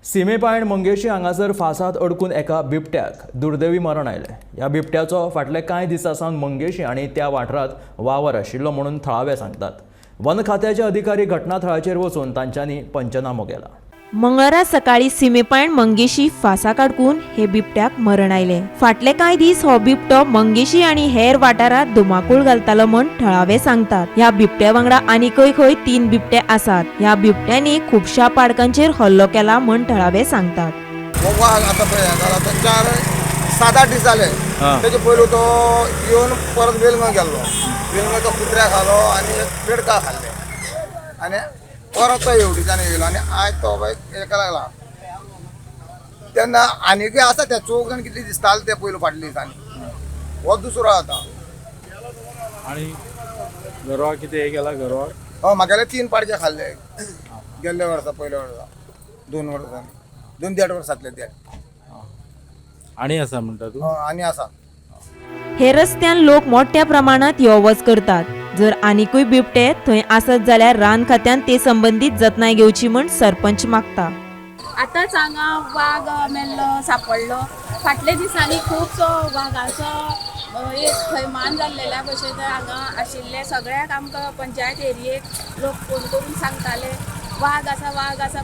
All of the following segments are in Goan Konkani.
सीमेपायण मंगेशी हांगासर फासात अडकून एका बिबट्याक दुर्दैवी मरण आयलें. ह्या बिबट्याचो फाटले कांय दिसां सावन मंगेशी आनी त्या वाठारांत वावर आशिल्लो म्हणून थळावे सांगतात. वन खात्याचे अधिकारी घटनाथळाचेर वचून तांच्यांनी पंचनामो केला. मंगळारा सकाळी सीमेपायण मंगेशी फासा काडकून हे बिबट्याक मरण आयलें. फाटले कांय दीस हो बिबटो मंगेशी आनी हेर वाठारांत धुमाकूळ घालतालो म्हण थळावे सांगतात. ह्या बिबट्या वांगडा आनीकय खंय 3 बिबटे आसात. ह्या बिबट्यांनी खुबश्या पाडकांचेर हल्लो केला म्हण थळावे सांगतात. वाग आतां पळय आतां 4-7-8 दीस जाले. तेजे पयलू तो येवन परत वेलंगां गेल्लो. वेलंगां तो कुत्र्या खालो आनी एक बेडका खाल्ले आनी परत तो हेवटेच्यान येयलो आनी आयज तो बाय हेका लागला. तेन्ना आनीकय आसा ते चौग जाण कितले दिसताले ते पयलू फाटल्या दिसांनी. हो दुसरो आतां. आनी गोरवाक कितें हें केला गोरवाक? हय, म्हागेले 3 पाडके खाल्ले गेल्ले वर्सा, पयल्या वर्सा, 2 वर्सांनी, 2-1.5 वर्सांतले ते. आनी आसा म्हणटा तूं? हय, आनी आसा. हे रस्त्यान लोक मोठ्या प्रमाणात यो वच करतात. जर आनिकूय बिबटे थंय आसत जाल्यार रान खात्यान ते संबंदीत जतनाय घेवची म्हण सरपंच मागता. आतांच हांगा वाग मेल्लो सापडलो. फाटल्या दिसांनी खुबसो वागाचो एक थैमान जाल्लेल्या भशेन हांगा आशिल्ले सगळ्याक आमकां पंचायत एरियेक लोक फोन करून सांगताले वाग आसा, वाग आसा.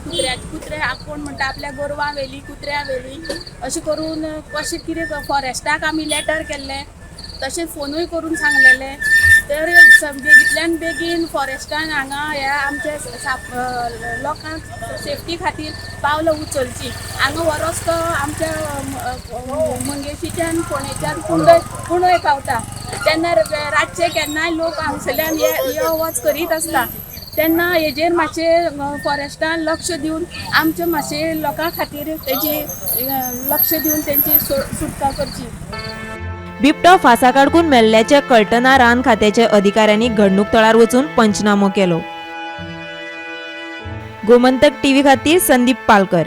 कुत्रे कोण म्हणटा आपल्या गोरवां व्हेली, कुत्र्या व्हेली, अशें करून कशें कितें फॉरेस्टाक आमी लेटर केल्ले, तशें फोनूय करून सांगलेले. तर बेगींतल्यान बेगीन फॉरेस्टान हांगा ह्या आमच्या लोकांक सेफ्टी खातीर पावलां उचलची. हांगा हो रस्तो आमच्या मंगेशीच्यान फोंडेच्यान कुंडय पावता. तेन्ना रातचे केन्नाय लोक हांगसरल्यान यो वच करीत आसता. तेन्ना हेजेर मातशें फॉरेस्टान लक्ष दिवन आमच्या मातशें लोकां खातीर तेजी लक्ष दिवन तेंची सुटका करची. बिबटो फासा काडकून मेल्ल्याचे कळटना रान खात्याच्या अधिकाऱ्यांनी घडणूक थळार वचून पंचनामो केलो. गोमंतक टीव्ही खातीर संदीप पालकर.